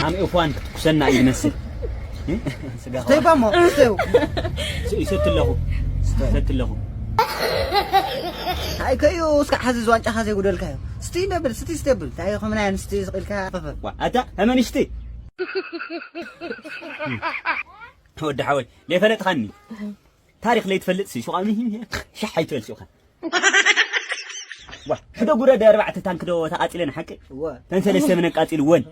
ኣም ኤፍዋን ክትኩሰና እዩ ዝመስል። ስጋ ስተይባ እሞ፣ ስተዩ። ስ-፣ ይሰቲ ኣለኹ። ይሰቲ ኣለኹ። ኣይ፣ ከዩ እስካዕ ሓዚ እዚ ዋንጫኻ ዘይጉደልካዮ። ስቲ ነብል፣ ስቲ ስተብል። እንታይ ኢኹም ናይ ኣንስቲ ዝቕልካ? ዋ፣ ኣታ፣ ከመን ሽቲ? ወዲ ሓወይ፣ ለይፈለጥኻኒ። ታሪኽ ለይትፈልጥ ሲ፣ ሹቓ ሚ-፣ ሻሕ ኣይትበል ሹቓ። ዋ፣ ሕደ ጉረድ ኣርባዕተ ታንክ ዶ ተቃጺለን ሓቂ? እወ። ተን ሰለስተ ምን ኣቃጺልወን?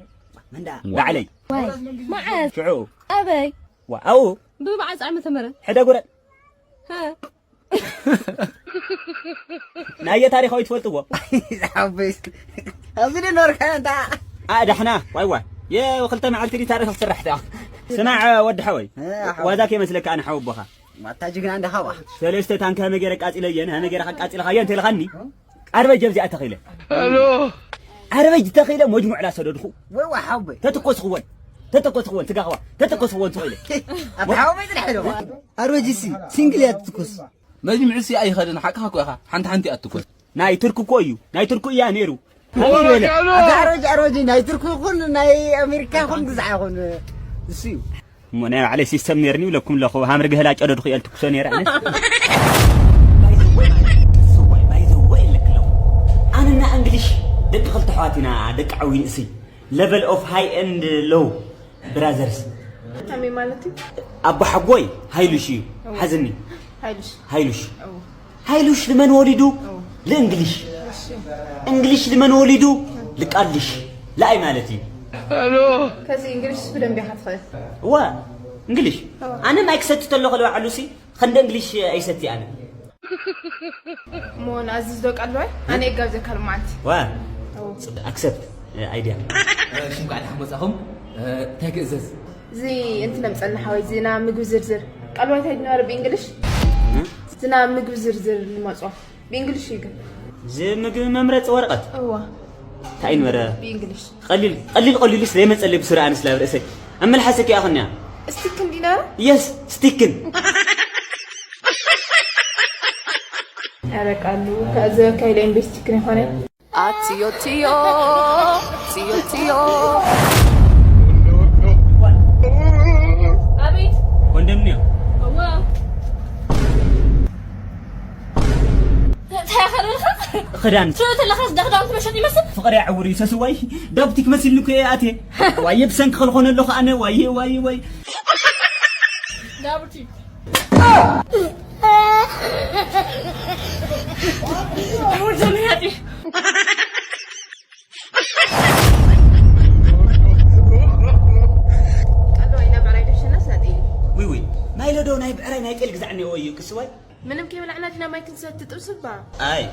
መንዳ። ባዕለይ። ዋይ። መዓዝ? ሽዑ። ኣበይ? ዋ፣ ኣው። ብመዓዝ ዓመተ ምህረት? ሕደ ጉረድ። ሃ። ናየ ታሪኻዊ ትፈልጥዎ? ዝሓብስ። ኣብዚ ዶ ኖርካ እንታ? ኣ፣ ዳሕና። ዋይ፣ ዋይ። የው፣ ክልተ መዓልቲ ዲ ታሪኽ ክትስራሕ ዳ። ስማዕ፣ ወዲ ሓወይ። እ፣ ሓወይ። ዋዛ ከይመስለካ ኣነ ሓወቦኻ። ማታ ጅግና እንዳ ኻባ። ሰለስተ ታንክ ሃመ ገይረ ቃጺለየን፣ ሃመ ገይረ ካቃጺልኻየን ተልኻኒ። ኣርበጅ ኣብዚኣ ተኺለ። ኣሎ። ኣርበጅ ተኺለ መጅሙዕ ላሰደድኹ። ወይ ዋ ሓወይ። ተተኮስኽወን። ተተኮስኽወን፣ ስጋኽዋ። ተተኮስኽወን ተኺለ። ኣታ ሓወይ ጥራሕ ኢሎ። ኣርበጅ ሲ፣ ሲንግል እያ ትትኮስ። መጅምዕ ሲ ኣይኸድን፣ ሓቅኻ እኮ ኢኻ። ሓንቲ ሓንቲ እያ ትትኮስ። ናይ ቱርክ እኮ እዩ። ናይ ቱርክ እያ ነይሩ። ኣታ ኣርበጅ፣ ኣርበጅ፣ ናይ ቱርክ ይኹን፣ ናይ ኣሜሪካ ይኹን፣ ግዛዕ ይኹን፣ እሱ እዩ። እሞ ናይ ባዕለይ ሲስተም ነይርኒ ይብለኩም ኣለኹ። ሃምሪ ገህላ ጨደድኩ እየ ልትኩሶ ነይረ ኣነ። ኣነና እንግሊሽ ደቂ ክልተ ኣሕዋት ኢና፣ ደቂ ዓዊ ንእስይ። Level of high and low brothers። ከመይ ማለት እዩ? ኣቦ ሓጎይ ሃይሉሽ እዩ። እወ። ሓዝኒ። ሃይሉሽ። ሃይሉሽ። እወ። ሃይሉሽ ልመን ወሊዱ? እወ። ልእንግሊሽ። እሺ። እንግሊሽ ልመን ወሊዱ? ልቃልሽ። ለኣይ ማለት እዩ። ከዚ እንግሊሽ ብደንብ ኢኻ ትኽእል። እወ፣ እንግሊሽ። እወ። ኣነ ማይ ክሰቲ ተለኹ ልበዓሉ ሲ፣ ኸንደ እንግሊሽ ኣይሰቲ ኣነ። እሞ ንኣዝዝ ዶ ቃል ባይ? ኣነ ይጋብዘካ ሎማዓንቲ። ዋ። ኣዎ። ኣክሰፕት፣ እ፣ ኣይድያ። እሺ፣ እንኳዕ ደሓን መጻኹም። እ፣ እንታይ ክእዘዝ? እዚ እንትን ኣምጸልና ሓወይ፣ እዚ ና ምግቢ ዝርዝር። ቃል ባይ እንታይ ድነበረ ብእንግሊሽ? እ? እዚ ና ምግቢ ዝርዝር ንመጾ። ብእንግሊሽ እዩ ግን። እዚ ምግቢ መምረጺ ወረቐት? እዋ። እንታይ ነበረ? ብእንግሊሽ። ቀሊል፣ ቀሊል፣ ቀሊሉስ ዘይመጸለይ ብስረ ኣነስ ላብ ርእሰይ። ኣብ መልሓሰኪ ኣኹንያ። ስቲክን ዲናረ? የስ፣ ስቲክን። ኧረ ቃሉ፣ ከእዘበካ ኢለ ኢንቨስቲክን ይኾነ። ኣትዮ ትዮ፣ ትዮ ትዮ። ኣቤት። ኮንዶሚንዮ። እዋ። እንታይ ኢኻ ደልኻ? ክዳን። ትርኢ ተለኻስ ዳ ክዳውንቲ መሸጢ ይመስል? ፍቕሪ ኣዕውር እዩ ሰስዋይ። ዳብቲክ መሲልኒ እኮ እየ ኣትየ። ዋየ ብሰንኪ ክልኾነ ኣለኹ ኣነ። ዋየ፣ ዋየ፣ ዋየ። ዳብቲ። ቀሎ፣ ናይ ብዕራይ ዶ ሸናስ ናይ ጤል? ውይ፣ ውይ፣ ማይሎ ዶ ናይ ብዕራይ ናይ ጤል ግዛዕ እኒኦ እዩ ቅስዋይ? ምንም ከይበላዕና ዲና ማይ ክንሰቲ ጥብስባ? ኣይ፣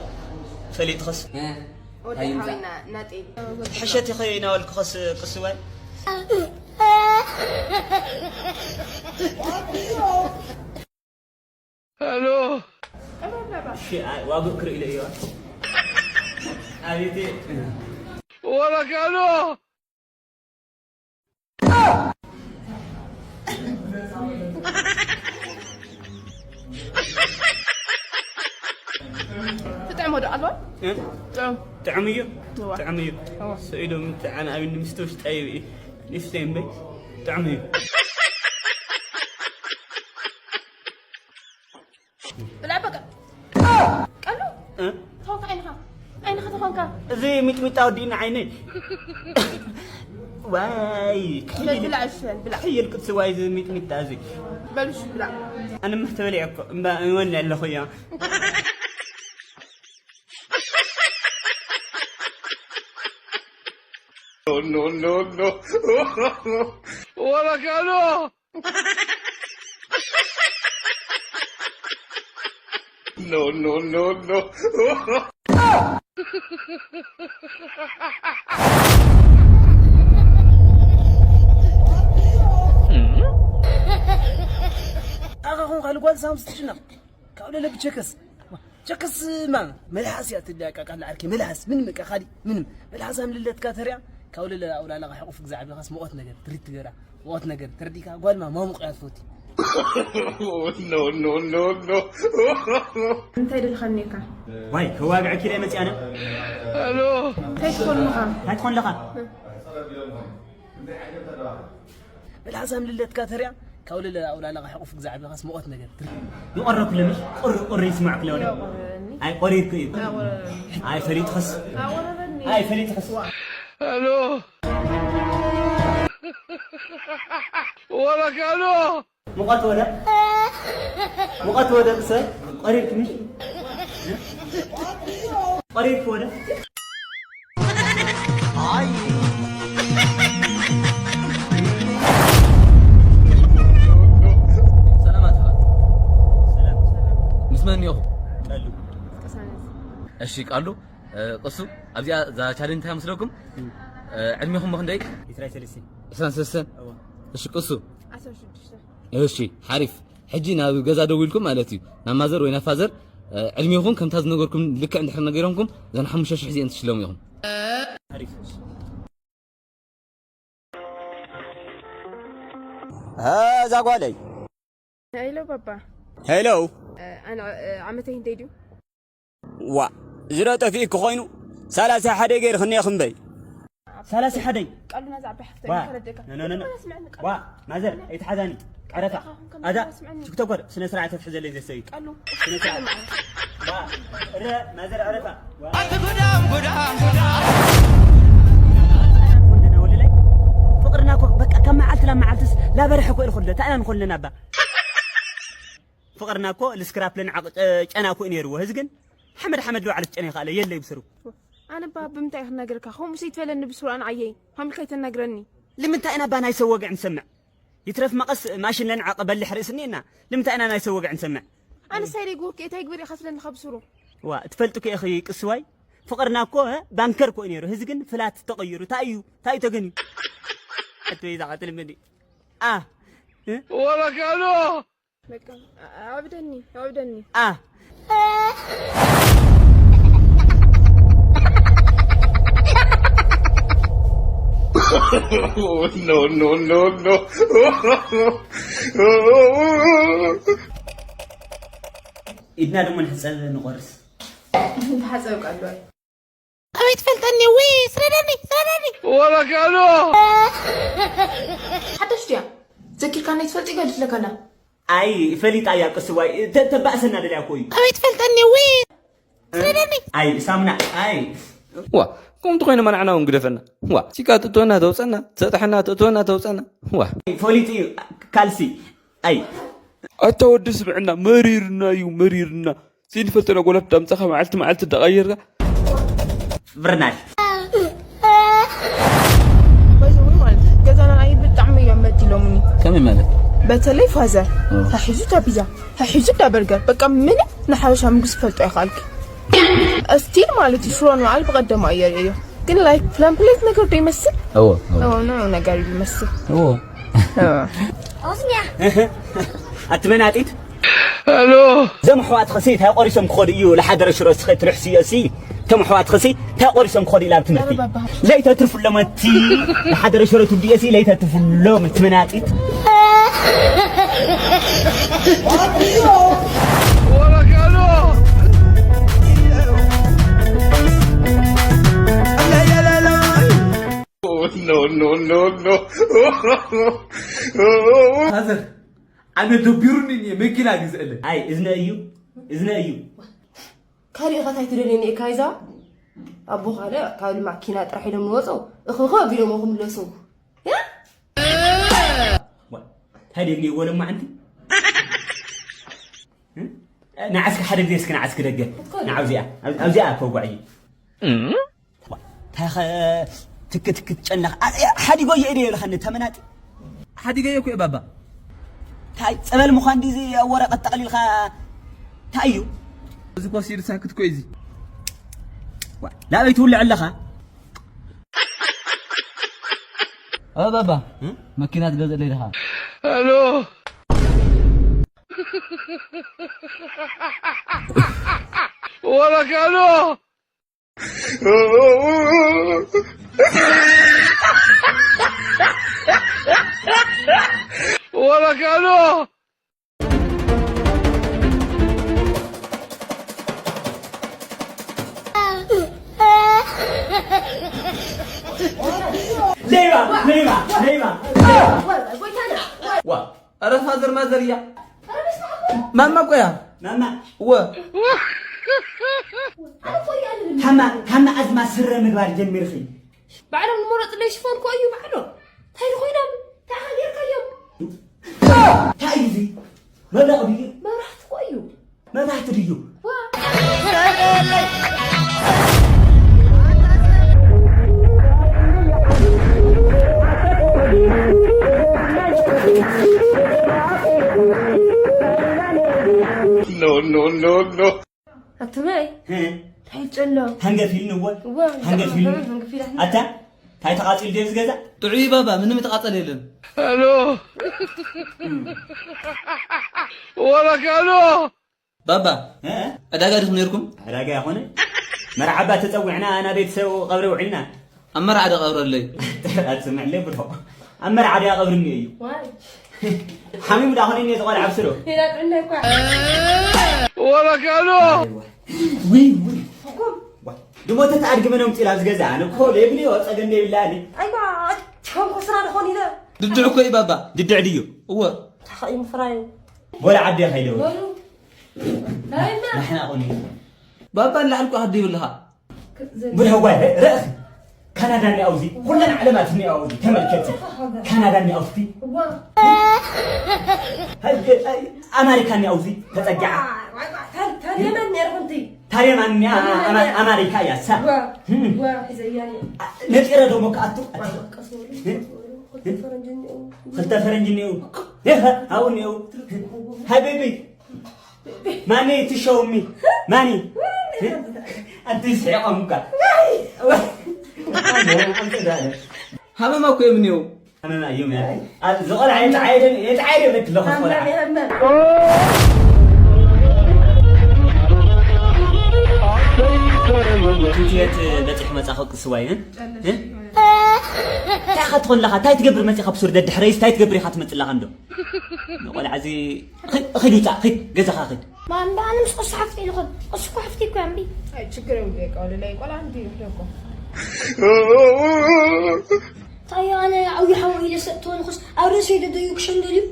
ፈሊጥኸስ። እ፣ ወዲ ኣይ፣ ሓወይና፣ ናጤል። ሕሸት ኢኸ ኢናበልክኸስ ቅስዋይ? ሄሎ። እሺ፣ ኣይ፣ ዋግእ ክርኢ ኢለ እዮ። ኣቤት። ወረካሎ። ትጥዕሞ ዶ ኣልዋ? እ? ጥዑም። ጥዑም እዩ? እዋ። ጥዑም እዩ። እዋ። ስዒዶም እቲ ኣነ ኣብ ንምስቲ ውሽጢ ኣይብኢ። ንእሽተይ እምበይ። ጥዑም እዩ። ብላዕ በቃ። ቀሉ? እ? ተኾንካ ዓይንኻ። ዓይንኻ ተኾንካ። እዚ ሚጥሚጣ ወዲእና ዓይነይ። ዋይ፣ በል ክሕይል፣ ብላዕ፣ እሺ፣ በል ብላዕ። ክሕይል ቅድሲ ዋይ፣ እዚ ሚጥሚጣ እዚ። በል እሺ፣ ብላዕ። ኣነ ምሕ ተበሊዐ እኮ፣ እምባ እወኒ ኣለኹ እያ። ኖ፣ ኖ፣ ኖ፣ ኖ። ወረካኖ። ኖ፣ ኖ፣ ኖ፣ ኖ። ኣኻ ኹን ካልእ ጓል ሳምስ ትጭነቕ። ካብ ለለ ብቸከስ። ቸከስ ማ መልሓስ እያ ትድልያ፣ ቃቃል ዓርኪ መልሓስ። ምንም በቃ ካዲ ምንም። መልሓስ ኣምልለትካ ተሪያ። ካብ ለለ ኣውላላኻ ሕቑፍ ግዛዕ ቢኻስ ሙቐት ነገር ትሪት ትገራ። ሙቐት ነገር ተረዲእካ፣ ጓል ማ ማሙቕ እያ ትፈቲ። No, no, no, no. እንታይ ደልኻኒካ? ዋይ፣ ከዋግዐኪ ኢለ መፅኣነ። ኣሎ። እንታይ ትኾንኻ? እንታይ ትኾን ኣለኻ? ብላዛም ልደትካ ተሪያ ካብ ልለ ኣውላለኻ ሕቑፍ ግዛዕ ብኻስ ሙቐት ነገር። ይቆረኩ ለምሽ ቁር ቁር ይስማዕክ ለወለ። ኣይ ቆሪርኩ እዩ። ኣይ ፈሊጥኽስ። ኣይ ፈሊጥኽስ። ኣሎ። ወረካሎ። ሙቐት ወደ። ሙቐት ወደ ምሰ። ቆሪርክ ምሽ። ቆሪርክ ወደ። ሰላማት። ሰላም። ምስ መን ኢኹም? ቀሉ። እሺ፣ ቃሉ፣ እ፣ ቅሱ፣ ኣብዚኣ እዛ ቻሌንጅ እንታይ መስለኩም? እ፣ ዕድሜኹም ክንደይ? ዕስራን ሰለስተን። ዕስራን ሰለስተን? እዋ። እሺ፣ ቅሱ። ዓሰርተ ሽዱሽተ። እሺ፣ ሓሪፍ። ሕጂ ናብ ገዛ ደው ኢልኩም ማለት እዩ። ናብ ማዘር ወይ ናብ ፋዘር፣ እ፣ ዕድሜኹም ከምታ ዝነገርኩም ልክዕ እንድሕር ነጊሮምኩም፣ እዘን ሓሙሽተ ሽሕ እዚአን ትሽለሙ ኢኹም። ሓሪፍ። እዛ ጓለይ። ሄሎ ባባ። ሄሎ። እ፣ ኣነ፣ እ፣ ዓመተይ ክንደይ ድዩ? ዋ፣ ዝሮ ጠፊእኪ ኮይኑ፣ ሰላሳ ሓደ ገይርክኒ ኢኺ እምበይ። ሰላሳ ሓደ? ቀሉና ዛዕባ ሓፍተይ ዋ፣ ከረደካ። ኖ፣ ኖ፣ ኖ፣ ኖ። ኣነ ስምዕኒ፣ ዋ፣ ማዘር፣ ኣይትሓዛኒ። ቀረፋ። ኣዛ፣ ስምዕኒ። ቲክቶከር፣ ስነ ስርዓት ተትሕዘለይ ዘሰይ። ቀሉ። ስነ ስርዓት። ዋ፣ እረ፣ ማዘር፣ ቀረፋ። ዋ። ኣቲ ጉዳም፣ ጉዳም፣ ጉዳም። ፍቅርና እኮ በቃ ካብ መዓልቲ ናብ መዓልትስ ላበረሐ እኮ ኢሉ ከሎ፣ እንታይ ኢና ንኾን ኣለና እባ? ፍቅርና እኮ ልስክራፕ ለንዓቕ ጨ-፣ ጨና እኮ እዩ ነይርዎ። ህዚ ግን ሓመድ ሓመድ ልባዕለት ጨና ይኸኣለ የለ ይብስሩ። ኣነ እባ ብምንታይ ክነግርካ? ከምኡ ሰይትበለኒ ብስሩ ኣነ ዓየይ። ከምኡ ከይተናግረኒ። ልምንታይ ኢና እባ ናይ ሰብ ወግዒ ንሰምዕ? ይትረፍ መቐስ ማሽን ለንዓቐ በልሕ ርእሲ እኒኤና። ልምንታይ ኢና ናይ ሰብ ወግዒ ንሰምዕ? ኣነ ሳይደይ ግወክ እንታይ ግበር ኢኻ ትብለኒ ካብ ስሩ? ዋ፣ ትፈልጡ ከ ኢኺ ቅስዋይ? ፍቅርና እኮ፣ እ፣ ባንከር እኮ እዩ ነይሩ። ህዚ ግን ፍላት ተቐይሩ። እንታይ እዩ? እንታይ እዩ ተገንዩ? ኣቶ ይዛ ቀትል ምንዲ? ኣ፣ እ? ወረካሎ! በቃ፣ ኣ-፣ ኣብደኒ፣ ኣብደኒ። ኣ። No, no, no, no. ኢድና ደሞ ንሕጸብ ንቆርስ። ተሓጸብ ቃሉ። ኣበይ ትፈልጠኒ? ዊ፣ ስረደኒ፣ ስረደኒ። ወረካሎ። ሓደሽ ድያ? ዘኪርካኒ ትፈልጥ ይገልጽ ለካና። ኣይ፣ ፈሊጣ እያ ቅስዋይ። ተ-፣ ተባእሰና ደልያ እኮ እዩ። ኣበይ ትፈልጠኒ? ዊ፣ ስረደኒ። ኣይ፣ ሳሙና፣ ኣይ። ዋ፣ ከምቲ ኮይነ መናዕና እውን ግደፈና። ዋ፣ ቺካ ትእትወና ተውፀና፣ ትሰጥሐና ትእትወና ተውፀና። ዋ። ፈሊጡ እዩ፣ ካልሲ። ኣይ። ኣታ ወዲ ስምዕና፣ መሪርና እዩ፣ መሪርና። ዘይንፈልጠና ጎላት ዳምጻኻ መዓልቲ መዓልቲ እንዳቐየርካ። ብርናሽ። ባይዘወይ ማለት ገዛና ኣይ ብጣዕሚ እዮም በዲሎምኒ። ከመይ ማለት? በተለይ ፋዘር። ኦ። ተሒዙ ታፒዛ፣ ተሒዙ ዳበርገር። በቃ ምንም ንሓበሻ ምግቢ ክፈልጦ ኣይኸኣልኩ። እስቲል ማለት እዩ ሽሮ ንበዓል ብቐደማ እየ ርእዮ። ግን ላይክ ፕላን ፕሌት ነገር ዶ ይመስል? እዎ፣ እዎ። እዎ፣ ኖ ነገር ይመስል። እዎ። እዎ። ኣቲ መናጢት። ሄሎ። እዞም ኣሕዋትኽሲ እንታይ ቆሪሶም ክኸዱ እዩ? ለሓደረ ሽሮ እስኸ ትልሕስዮ እሲ። እቶም ኣሕዋትኽሲ እንታይ ቆሪሶም ክኸዱ ኢላ ኣብ ትምህርቲ? ኣረ ባባ። ለይተትርፍሎም እቲ ለሓደረ ሽሮ ትብድዮ እሲ ለይተትርፍሎም እቲ መናጢት። ወረጋሎ። No, no, no, no. ፋዘር፣ ኣነ ደቢሩኒ እየ መኪና ግዝአለይ። ኣይ፣ እዝነ እዩ፣ እዝነ እዩ። ካሊእ ኸ እንታይ ትደልየኒ እካ ይዛ? ኣቦ ካልእ ካብ ማኪና ጥራሕ ኢሎም ንወፁ፣ እኽኸ ቢሎም ክምለሱ። ያ? ዋ፣ እንታይ ደልየ ወለ ማዕንቲ? እ? ንዓስኪ ሓደ ግዜ እስኪ ንዓስኪ ደገ። እኮ ንዓብዚኣ፣ ኣብ-፣ ኣብዚኣ እኮ ጓዕይ። እም? እንታይ ኸ ትክ ትክ ትጨነኽ? ኣ-፣ ያ፣ ሓዲጎ እየ ኢለ ይብለኸኒ ተመናጢ። ሓዲገዮ እኮ እየ ባባ። እንታይ ጸበል ምዃን ድዩ እዚ ኣብ ወረቐት ጠቕሊልካ? እንታይ እዩ? እዚ እኮ ሲድ ሳክት እኮ እዩ እዚ። ዋ፣ ናበይ ትውልዕ ኣለኻ? ኦ ባባ፣ እ? መኪና ትገዝእለይ ዲኻ? ሄሎ። ወረካሎ። ወረካሎ። ሌባ፣ ሌባ፣ ሌባ። ዋ፣ ኧረ ፋዘር ማዘር እያ። ማማ እኮ እያ። ማማ። እወ። ታማ፣ ታማ ኣዝማ ስረ ምግባር ጀሚርኺ። ባዕሎም ንመረፅለይ ሽፎን እኮ እዩ ባዕሎም። እንታይ ኮይኖም? እንታይ ጌርካዮም? እንታይ እዩ እዚ? መብራቕ ድዩ? መብራህቲ እኮ እዩ። መብራህቲ ድዩ? ዋ። No, no, no, no. ኣቱመይ፣ ሄ? እንታይ ጨሎ? ሃንገፊልኒ እወ። እወ፣ ሃንገፊልኒ። ሃንገፊልኒ። ኣታ፣ እንታይ ተቓጺሉ ድዩ ዝገዛ? ጥዑይ ባባ፣ ምንም የተቃጠለ የለም። ሄሎ። ወረክ ሄሎ። ባባ፣ እ? ዕዳጋ ዲኹም ነይርኩም? ዕዳጋ ይኾነ? መርዓባ ተጸዊዕና፣ ኣና ቤተሰብ ቀብሪ ውዒልና። ኣብ መርዓ ዶ ቀብረለይ? ኣትስምዕለይ ብሎ። ኣብ መርዓ ድያ ቀብሪ እኒኦ እዩ። ዋይ። ሓሚሙ ዳ ኾነ እኒኦ ተቖልዓ ኣብስሮ። ሌላ ጥዕና እኳ። ወረክ ሄሎ። ውይ፣ ውይ። ዋ፣ ድሞ ተተኣድግመ ነው ምጽላ ዝገዛ። ኣነ እኮ ለይብልዮ ጸገም ለይብላ ኣነ። ኣይዋ፣ ከም ኮስራ ደኾን ኢለ። ድድዕ እኮ እዩ ባባ። ድድዕ ድዩ? እወ። ታኸ እዩ ምፍራዩ። ቦላ ዓዲ ኸይደ ወይ? በሉ። ናይና። ንሕና ኾኒ። ባባ ንላዕሊ እኮ ሃዲ ይብልኻ። ብልሒ ጓይ፣ ርእ-፣ ርእ-፣ ካናዳ እኒኣ ኣብዚ፣ ኩለን ዓለማት እኒኣ ኣብዚ፣ ተመልከቲ። ካናዳ እኒኣ ኣብዚ። እዋ። ሃይ፣ ሃይ፣ ኣሜሪካ እኒኣ ኣብዚ፣ ተጸጊዓ። ዋይ፣ ዋይ፣ ታር-፣ ታር የመን ነይርኩ እንት። ታር የመን እኒኣ፣ ታር የመን ኣማ-፣ እኒኣ። ኣሜሪካ እያ፣ ሳ። እዋ፣ ህም። እዋ፣ ሒዘያ እኒኣ። ነጢረ ደሞ ክኣቱ። ዋይ፣ ቀስ በሉ፣ ህም? ቀስ በሉ። ክልተ ፈረንጂ እኒኦ። ክልተ ፈረንጂ እኒኦ። ይኸ፣ ኣብኡ እኒኦ። ሃይ፣ ቤቢ። ማኒ ትሸውሚ? ማኒ? ኣንቲ ስሒቖም እኳ። ሃመማ እኮ እዮም እኒኦ። ሃመማ እዮም፣ ያ። ኣብ ዝቖልዓ የጣዓየደን፣ የጣዓየደ ይብለክ ኣለኹ፣ ቆልዓ። ሽንቲ ቤት በፂሑ መፃ ክቅስዋይ፣ እ? እ? እንታይ ኢኻ ትኾን ኣለኻ? እንታይ ትገብር መፂኻ ብሱር ደድሕረይስ እንታይ ትገብር ኢኻ ትመፅእ ኣለኻ እንዶ? ንቆልዓ እዚ ኺድ፣ ኺድ ውፃእ፣ ኺድ፣ ገዛኻ ኺድ። ማሚ፣ ኣነ ምስ ቅሱ ሓፍተይ ልኹን። ቅሱ እኮ ሓፍተይ እኮ እያ እምቢ። ኣይ፣ ችግር የብሉ፣ የቃ፣ ወደ ላይ ቆልዓ እንዲ ይብሉ እኮ። ታዩ፣ ኣነ ዓብዪ ሓወይ ኢለ ሰጥቶ ንኹስ ኣብ ርእሰይ ደደዩ ክሸንደል እዩ።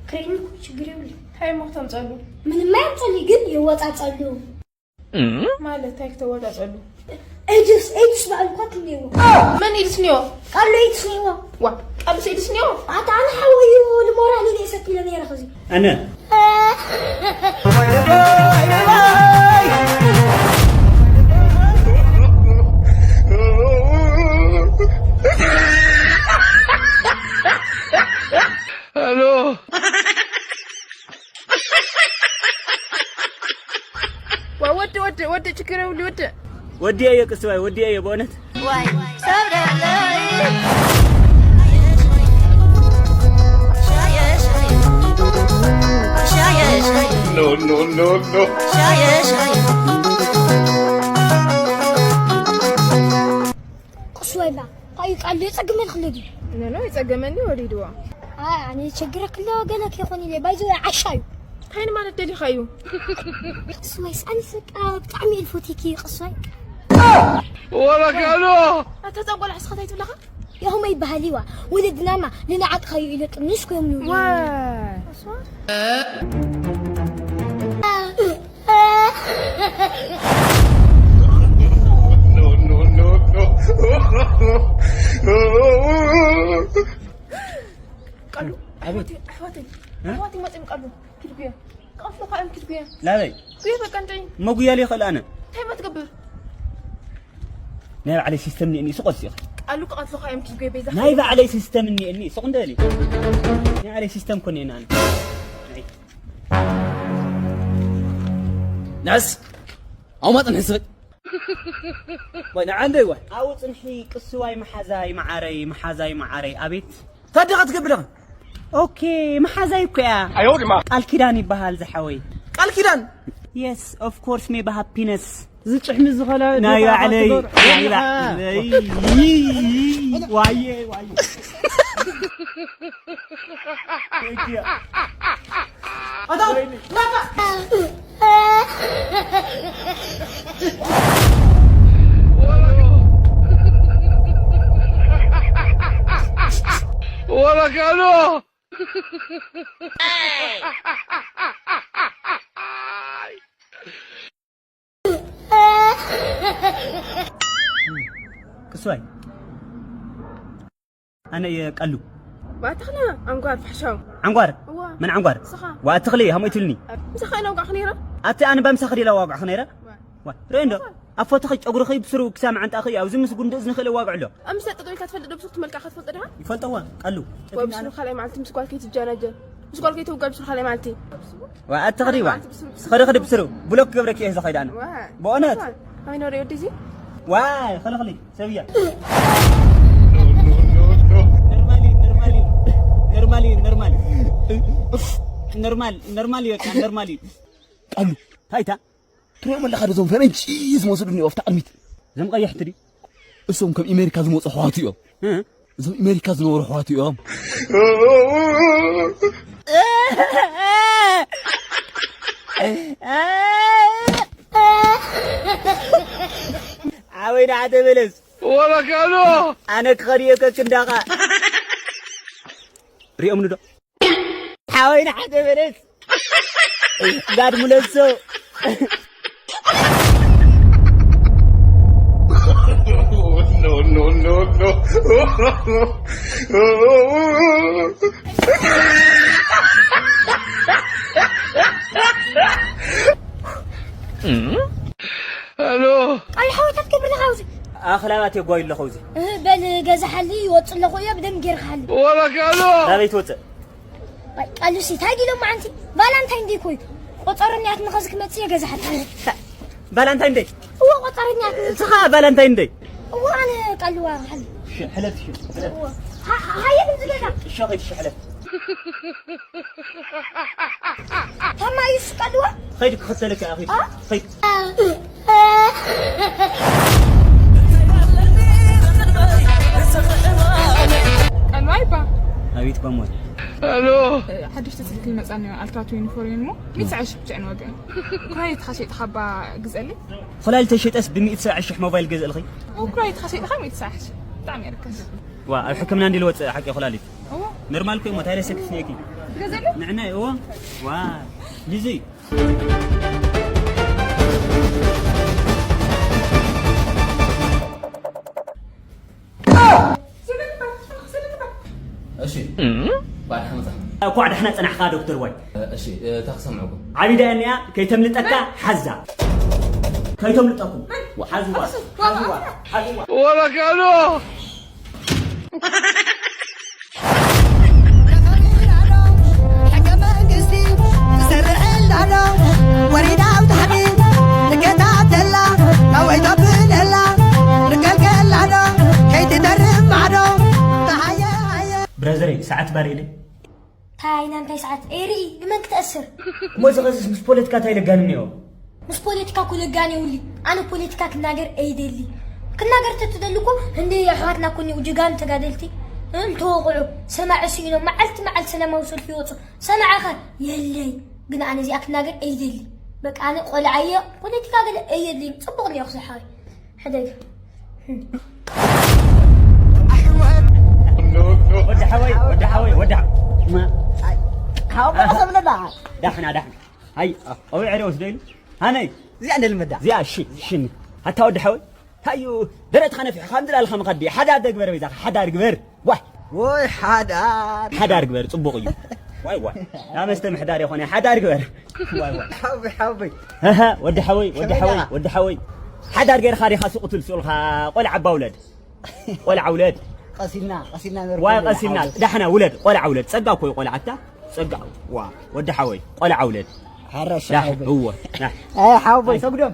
ክርእየኒ እኮ ችግር የብሉ። እንታይ እሞ ክተምፀሉ? ምንም ኣየምፀሉ፣ ግን የወፃፀሉ። ማለት እንታይ ክተወጣጠሉ? ኤድስ፣ ኤድስ ባዕሉ እኳ ክኔዎ። መን ኤድስ ኔዎ? ቃሉ ኤድስ ኔዎ። ዋ፣ ቃሉስ ኤድስ ኔዎ? ኣታ ኣነ ሓወዩ ንሞራል ኢለ ይሰጥ ኢለ ነይረ ኸዚ። ኣነ። ሄሎ። ዋ፣ ወዲ፣ ወዲ፣ ወዲ፣ ችግር የብሉ፣ ወዲ። ወዲየዮ ቅስዋይ፣ ወዲየዮ በእውነት። ዋይ፣ ሰብ ደለይ። ሻየ፣ ሻየ። ሻየ፣ ሻየ። ኖ፣ ኖ፣ ኖ፣ ኖ። ሻየ፣ ሻየ። ቅስዋይ ባ፣ ታይ ቃል የጸግመልክ ኣለዲ? ኖ፣ ኖ፣ የጸገመኒ ወዲድዋ። ኣይ፣ ኣነ ቸግረክ ኣሎ ገለ ከይኮን ኢለ፣ ባይዘ ዓሻ እዩ። እንታይ ማለት ደሊኻ እዩ? ቅስዋይ፣ ኣነስ በቃ ብጣዕሚ እየ ዝፈትየኪ ቅስዋይ። ወላ ካሎ! ኣታ ህፃን ቆልዓ እስኻ እንታይ ትብለኻ? ያሁመ ይበሃል ይዋ፣ ወለድናማ ንንዓጥኻዩ ኢለ ጥንሽ ኮዮም ንብሉ። ዋይ! ቃሉ፣ ኣቤት። ኣሕዋተይ፣ ኣሕዋተይ፣ እ? ኣሕዋተይ መፂኦም ቃሉ፣ ኪድ ጉያ። ክቐትሉኻ እዮም ኪድ ጉያ። ናበይ? ጉያ በቃ እንጨይ። እሞ ጉያ ልይኽእል ኣነ። እንታይ እሞ ትገብር? ናይ ባዕለይ ሲስተም እኒአኒ፣ ስቕ በል እስኺ። ቃሉ ክቐትሉኻ እዮም ኪድ ጉያ፣ በይዛ ናይ ባዕለይ ሲስተም እኒአኒ፣ ስቕ እንደ በሊ። ናይ ባዕለይ ሲስተም እኮ እኒአኒ ኣነ። ናይ። ንዕስ፣ ኣብኡ ማፅን ሕስበይ። ወይ፣ ንዓ እንደይ ወይ? ኣብኡ ፅንሒ ቅስዋይ መሓዛይ መዓረይ፣ መሓዛይ መዓረይ፣ ኣቤት። ታዲያ ክትገብር ኢኻ? ኦኬ፣ መሓዛይ እኮ እያ። ኣዮ ድማ። ቃል ኪዳን ይበሃል ዝሓወይ። ቃል ኪዳን? የስ፣ ኦፍ ኮርስ፣ ሜ ብሃፒነስ። እዚ ጭሕሚ ዝኸላ ናይ ዲኻ ባዕለይ፣ ትገብር? ናይ ባዕለይ። ዋየ፣ ዋየ። ኣታ፣ ናታ። ወዮ፣ ኣካሎ። ክስዋይ። ኣነ እየ ቀሉ። ዋ፣ ተኽለ ዓንጓር ፋሕሻው። ዓንጓር? እዋ። መን ዓንጓር? ንስኻ። ዋ፣ ተኽለ፣ ሃሞይ ትብልኒ። ምሳኻ ኢና ውጋዕክ ነይረ? ኣቲ ኣነ ባምሳኺ ዲላ ዋጉዕኺ ነይረ? ዋ። ዋ፣ ርእዮ እንዶ። ኣፎትኺ ጨጉርኺ ብስሩ ክሳብ መዓንጣኺ፣ ኣብዚ ምስ ጉንዲ እዝንኺ ኢለ ዋግዕሎ። ኣብ ምሳይ ጠጠው ኢልካ ትፈልጥ ዶ? ብዙሕ ትመልካ ክትፈልጥ ድኻ? ይፈልጠዋ፣ ቀሉ። ወይ ብስሩ ካልኣይ መዓልቲ ምስ ጓል ከይትጀናጀን። ምስ ጓል ከይትውጋእ ብስሩ ካልኣይ መዓልቲ። ዋ፣ ኣትኽሪ ዋ። ኸዲ ኸዲ ብስሩ። ብሎክ ክገብረኪ እየ ዝኸይድ ኣነ። ዋ። ብእውነት። ዋ። ከመይ ነበረ ወዲ እዚ? ዋ፣ ኸለኽሊ፣ ሰብያ። ኖርማሊ፣ ኖርማሊ። ኖርማሊ፣ ኖርማሊ። ኖርማል፣ ኖርማል እዩ፣ በቃ ኖርማል እዩ። ቀሉ፣ ታይታ። ትሪኦም ኣለኻ ዶ እዞም ፈረንጂ ዝመስሉ እኒኦ ኣብታ ቅድሚት? እዞም ቀያሕቲ ድዩ? እሶም ከም ኣሜሪካ ዝመፁ ኣሕዋቱ እዮም። እ? እዞም ኣሜሪካ ዝነበሩ ኣሕዋቱ እዮም። ሓወይ ንዓተ በለስ። ወበካሎ። ኣነ ክኸድዮ ከክንዳኻ። ሪኦም ንዶ? ሓወይ ንዓተ በለስ። ጋድ ሙለሶ። No, no, no, no. ሄሎ። ቃል ሓወይ፣ እንታይ ትገብር ኣለኻ ኣብዚ? ኣኽላባት የጓዩ ኣለኹ ኣብዚ። እህ፣ በል ገዛሓሊ፣ ይወጽእ ኣለኹ እየ፣ ብደም ጌርካሓሊ። ወበካሎ። ናበይ ትወጽእ? ባይ፣ ቃሉሲ፣ እንታይ ዲሎም መዓንቲ? ቫላንታይን ደይ ኮዩ። ቆጸረኛት ንኸዚ ክመጽእ እየ ገዛሓሊ። ቫላንታይን ደይ? እወ፣ ቆጸረኛት። እስኻ ቫላንታይን ደይ? እወ፣ ኣነ ቃልዋ ሓሊ። ሽ-፣ ሕለፍ፣ ሽ-፣ ሕለፍ። እወ። ሃ-፣ ሃየ፣ ድምፂ ገዛ። እሺ፣ ኸይድ፣ እሺ፣ ሕለፍ። ታማ እዩ እሱ ቃልዋ? ኸይድ፣ ክኸተለካ፣ ኸይድ። አ? ኸይድ። ቀልባይ ባ። ኣቤት ባሞይ። ሄሎ። ሓደሽቲ ስልኪ መጻኒ ኣልትራ ትዌንቲ ፎር እየን እሞ፣ ሚእቲ ሰብዓ ሽሕ ብቻ እየን ዋግአን። ኩላሊትኻ ሸይጥኻ ባ ግዘለይ። ኩላሊት ተሸጠስ ብሚእቲ ሰብዓ ሽሕ ሞባይል ገዝእልኺ? ኩላሊትኻ ሸይጥኻ ሚእቲ ሰብዓ ሽሕ። ብጣዕሚ እየ ርካሽ። ዋ፣ ኣብ ሕክምና እንዲ ልወፅእ ሓቂ ኩላሊት። እዎ። ኖርማል እኮ እሞ፣ እንታይ ደሰክፍ ነኪ? ትገዝእለይ? ንዕና እዎ። ዋ፣ ልዙይ። እሺ። ባድሓ መጻ። እኳዕ ደሕና ጸናሕካ ዶክተር ዋይ። እሺ፣ እታ ክሰምዕኩም። ዓቢዳ እያ፣ ከይተምልጠካ ሓዛ። ከይተምልጠኩም። ሓዝዋ፣ ሓዝዋ፣ ሓዝዋ። ወበካሎ። ሕገ መንግስቲ ትሰርዕላ ዶ? ወሪዳ ኣብ ታሕቲ ትከታተላ፣ ናወይ ተብለላ፣ ንከልከላ ዶ? ከይትደርብ ማዕዶ፣ ተሃየ ሃየ። ብራዘረይ፣ ሰዓት ባር ኢለ። እንታይ ናይ ምንታይ ሰዓት? ኤሪ፣ ንመን ክተእስር? እሞ እዚ ኸዚስ ምስ ፖለቲካ እንታይ ለጋኒ እኒኦ? ምስ ፖለቲካ እኮ ለጋኒ የብሉይ። ኣነ ፖለቲካ ክናገር ኣይደሊ። ክናገር ተትደሊ እኮ ህንዲ ኣሕዋትና እኮ እኒኦ ጀጋኑ ተጋደልቲ፣ እም፣ ተወቕዑ። ሰማዒ ስኢኖም መዓልቲ መዓልቲ ሰላማዊ ሰልፊ ይወፁ። ሰማዕኸ? የለይ። ግን ኣነ እዚኣ ክናገር ኣይደሊ። በቃ ኣነ ቆልዓ እየ፣ ፖለቲካ ገለ ኣየድልይን። ፅቡቕ እኒኦ ክስሓይ። ሕደግ። ወዲ ሓወይ፣ ወዲ ሓወይ፣ ወዲ ሓ-፣ ማ-፣ ሓወቦ ሰብለና። ዳሕና፣ ዳሕና። ሃይ፣ ኣውዒ ዕረ ወስዶ ኢሉ። ሃነይ። እዚኣ እንደ ልመዳ። እዚኣ፣ እሺ፣ እሺ። ኣታ ወዲ ሓወይ፣ ታዩ፣ ደረትኻ ነፊሕኻ፣ ከምዚ ላልኻ ምኻድ ድዩ? ሓዳር ደግበር በይዛኻ፣ ሓዳር ግበር። ዋይ። ወይ ሓዳር። ሓዳር ግበር፣ ጽቡቕ እዩ። ዋይ፣ ዋይ። ናብ መስተ ምሕዳር ይኾነ፣ ሓዳር ግበር። ዋይ፣ ዋይ። ሓወይ፣ ሓወይ። ሃሃ፣ ወዲ ሓወይ፣ ወዲ ከመይ ሓወይ፣ ደኣ? ወዲ ሓወይ። ሓዳር ገይርካ ዲኻ ሱቕ ትብል ስኡልካ፣ ቆልዓ ኣባ ውለድ። ቆልዓ ውለድ። ቀሲና፣ ቀሲና ነርኩ ዋይ፣ ውለድ ቀሲና። ሓወይ። ዳሕና ውለድ፣ ቆልዓ ውለድ። ጸጋ እኮ እዩ ቆልዓ ኣታ። ጸጋ። ዋ፣ ወዲ ሓወይ፣ ቆልዓ ውለድ። ሓራሽ ዳሕ፣ ሓወይ። እወ፣ ዳሕ። ኣይ፣ ሓወይ፣ ኣይ። ሰጉዶም።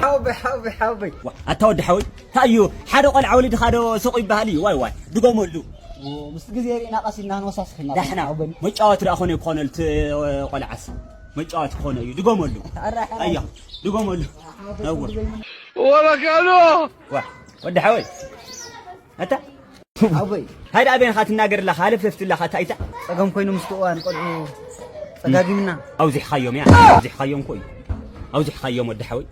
ሓወይ፣ ሓወይ፣ ሓወይ። ዋ፣ ኣታ ወዲ ሓወይ፣ እንታይ እዩ? ሓደ ቆልዓ ወሊድኻ ዶ ሱቕ ይበሃል እዩ? ዋይ፣ ዋይ፣ ድገመሉ። ዎ፣ ምስ ግዜ ርኢና ቀሲና ክንወሳስኽ ኢና። ዳሕና፣ ሓወይ። መጫወቲ ደኣ ኮነ ይኮነሉ እቲ ቆልዓስ። መጫወቲ ኮነ እዩ። ድገመሉ። ኣራ፣ ኣራ። ኣያ፣ ድገመሉ። እወ። ወበካሎ። ዋ፣ ወዲ ሓወይ። ኣታ? ሓወይ። ሃይዳ ኣበይ ኢኻ ትናገር ኣለኻ? ሃለፍለፍ ትብል ኣለኻ፣ ኣታ ኢታ? ጸገም ኮይኑ ምስቲ እዋን ቆልዑ ጸጋጊምና። ኣውዚሕኻዮም እያ። ኣውዚሕኻዮም እኮ እዩ። ኣውዚሕኻዮም ወዲ ሓወይ።